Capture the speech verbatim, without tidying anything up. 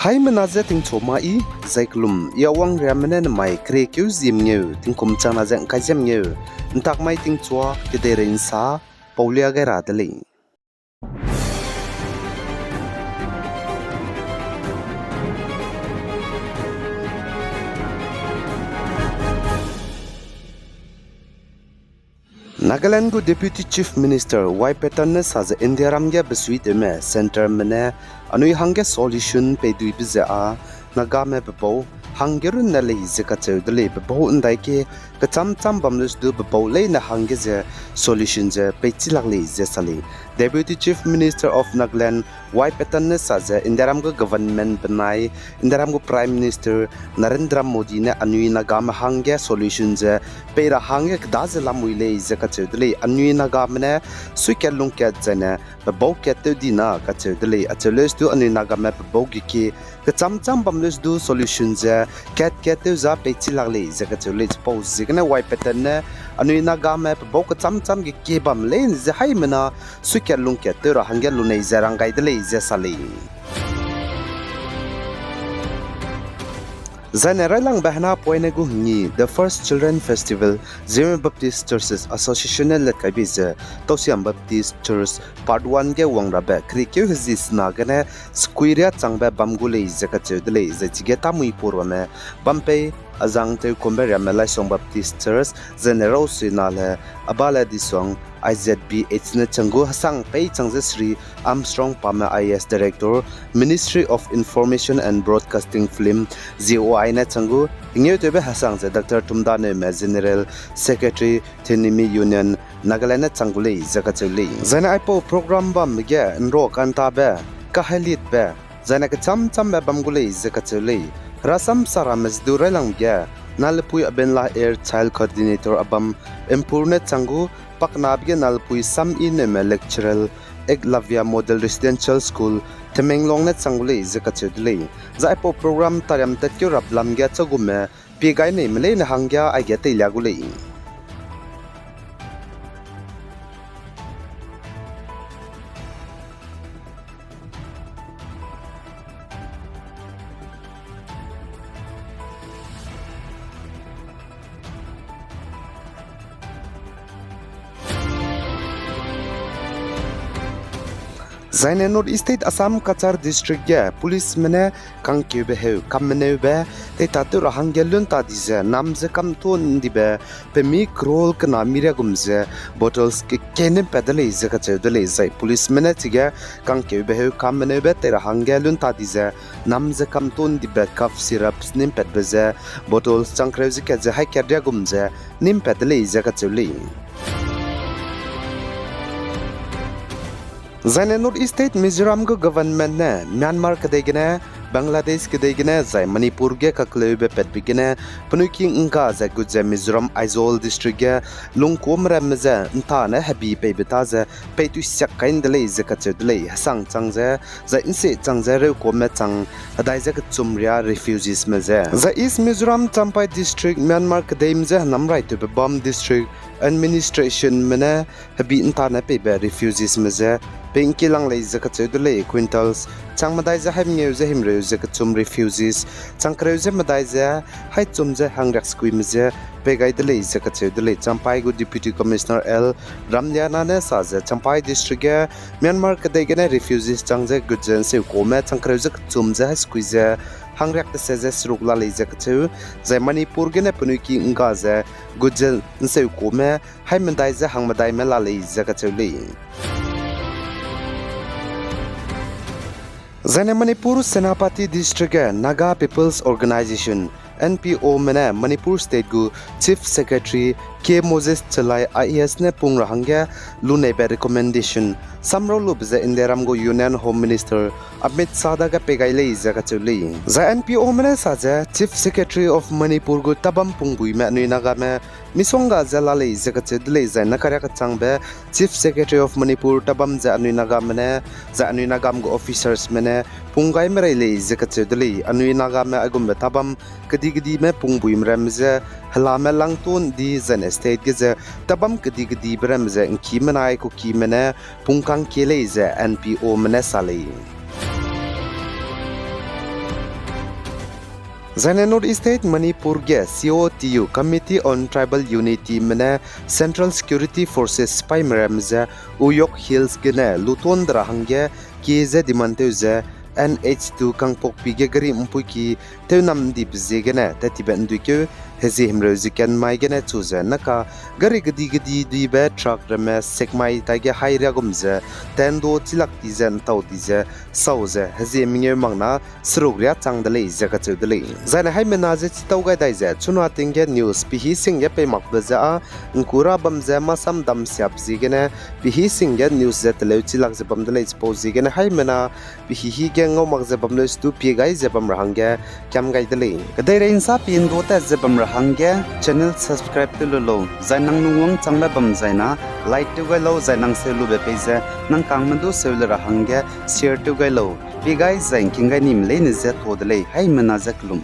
Haimena je tingchu ma i, zai kelum, i awang riamme ne nemai keriekeu ziemngeu, tingkum changna je ngkai ziemngeu, ntak mai tingchua, kedeirei nsa, paulia gai ra de lei. Nagaland gu Deputy Chief Minister Y Patton ne sa ze Indiaram ge besuitewme centreme ne anui hangge solution peiduibe ze â Nagame pebau hangge runne lei ze kacheu de lei. Pebau ndai ke kechâm châm bam leuse du pebau leine hangge ze solution ze peichi lak lei ze sa lei. Deputy Chief Minister of Nagaland Y Patton ne sa ze Indiaram gu government benai Indiaram gu Prime Minister Narendra Modi ne anui Nagame hangge solution ze pei ra hangge keda ze lamui lei ze kacheu de lei. Anui Nagame ne suikat lungkat zaine pebau kat tew di na kacheu de lei. Acheu leuse du anui Nagame pebau ge kie kechâm châm bam leuse du solution ze kat kat tew za peichi lak lei ze kacheu lei. Chipau ziegene Y Patton ne anui Nagame pebau kechâm châm ge kie bam leine ze haimena suikat lungkat tew ra hangge lunei ze rang gai de lei ze sa lei. Zaine railangbe hena poine gu hengî, The First Children Festival, Zeme Baptist Churches Association ne let kaibe ze, Tausiam Baptist Church Part one ge wang rabe keriekeu hezi sena gene sekui riâ changbe bam gu lei ze kacheu de lei. Zai chige tamui purame bam pei, azang tewkumbe riamme Laisong Baptist Church, zaine Rausuinale, Abale Disuang, I Z B H ne chang gu hesang pei chang ze Shri Armstrong Pame, I A S Director, Ministry of Information and Broadcasting Film, Z O I ne chang gu hengeutewbe hesang ze Doctor Tumdaneume, General Secretary, Thenimi Union, Nagaland ne chang gu lei ze kacheu lei. Zaine aipau program bambe ge nro kantabe, kahelitbe, zaine kechâm châmbe bam gu lei ze kacheu lei. Rasam sarame ze du railangbe ge, Nalepui Abenla Air Child Coordinator abam Empur ne chang gu, paknabe ge Nalepui Samineume Lecturer, Eklavya Model Residential School, Tamenglong ne chang gu lei ze kacheu de lei. Zai aipau program tariam tatkeu rap lam ge chagume pie gai neime leine hangge aige teilia gu lei. Zaine North East State Assam Cachar District ge policeme ne kangkeube heu kammeneube teitatew ra hangge lun ta di ze nam ze kamtuâ ndibe pemi crore kena mi riagum ze bottles keke nimpat de lei ze kacheu de lei. Zai policeme ne chige kangkeube heu kammeneube tei ra hangge lun ta di ze nam ze kamtuâ ndibe cough syrups nimpatbe ze bottles changkereu ze kat ze haî kat riagum ze nimpat de lei ze kacheu lei. Zaine North East State Mizoram gu government ne Myanmar kedei gene, Bangladesh kedei gene, zai Manipur ge kakleube patbe gene, penui ki ngga ze gut ze Mizoram Aizawl District ge lungkuame ramme ze ntane hebi peibe ta ze peitui siak kai nde lei ze kacheu de lei. Hesang chang ze, zai nsie chang ze reukuame chang hedai ze kechum riâ refugeesme ze, zai East Mizoram Champhai District Myanmar kedeime je henam raitewbe bam district administrationme ne hebi ntane peibe refugeesme ze pei ngki lang lei ze kacheu de lei. Quintals chang medai ze haî mengeu ze himreu ze kechum refugees changkereu ze medai ze haî chum ze hangriak sekuime ze pei gai de lei ze kacheu de lei. Champhai gu Deputy Commissioner L Ramliana ne sa ze Champhai District ge Myanmar kedei gene refugees chang ze gut ze nseukuame changkereu ze kechum ze haî sekui ze hangriak tese ze seruk la lei ze kacheu, zai Manipur gene penui ki ngga ze gut ze nseukuame haî medai ze hang medaime la lei ze kacheu lei. Zaine Manipur Senapati District ge Naga People's Organisation, N P Ome ne Manipur State gu Chief Secretary K Moses Chelai I A S ne pung ra hangge luneibe recommendation samrau lube ze Indiaram gu Union Home Minister Amit Shah dage pei gai lei ze kacheu lei. Zai N P Ome ne sa ze Chief Secretary of Manipur gu tabam pungbuime anui Nagame misongga ze la lei ze kacheu de lei. Zai nakaria kechangbe Chief Secretary of Manipur tabam ze anui Nagame ne, zai anui Nagam gu officersme ne pung gai merei lei ze kacheu de lei. Anui Nagame aigumbe tabam kedi-kedime pungbuime ramme ze helame langtun di zaine state ge ze tabam kedi-kedibe ramme ze ngkime nai Kukime ne pungkang kie lei ze N P Ome ne sa lei. Zaine North East State Manipur ge C O T U, Committee on Tribal Unityme ne Central Security Forces sipaime ramme ze Uyot Hills gene luton de ra hangge kie ze demand tew ze N H two Kangpokpi ge gari mpuiki tewnam dibe ziegene tat tibe nduikeu hezie himreu ze ken mai gene chu ze naka gari kedi kedi dibe truck ramme sekmai taige hairiagum ze tendo chilak di ze ntau di ze sau ze hezie mengeu mak na seruk riâ chang de lei ze kacheu de lei. Zaine haimena ze chitau gai dai ze chuna ting ge news pehî sing ge pei makbe ze â ngkura bam ze masam dam siabe ziegene pehî sing ge news ze teleu chilak ze bam de lei. Chipau ziegene haimena pehî hî ge ngau mak ze bam leu stu pie gai ze bam ra hangge kiam gai de lei. Kedeirei nsa pie ndu tat ze bam ra hangge channel subscribe tew lu lau, zai nang lungwang changbe bam zai na like tew gai lau, zai nang seu lube pei ze nang kangme du seu le ra hangge share tew gai lau. Pie gai zai ngking gai nime leine ze to de lei, haimena ze kelum.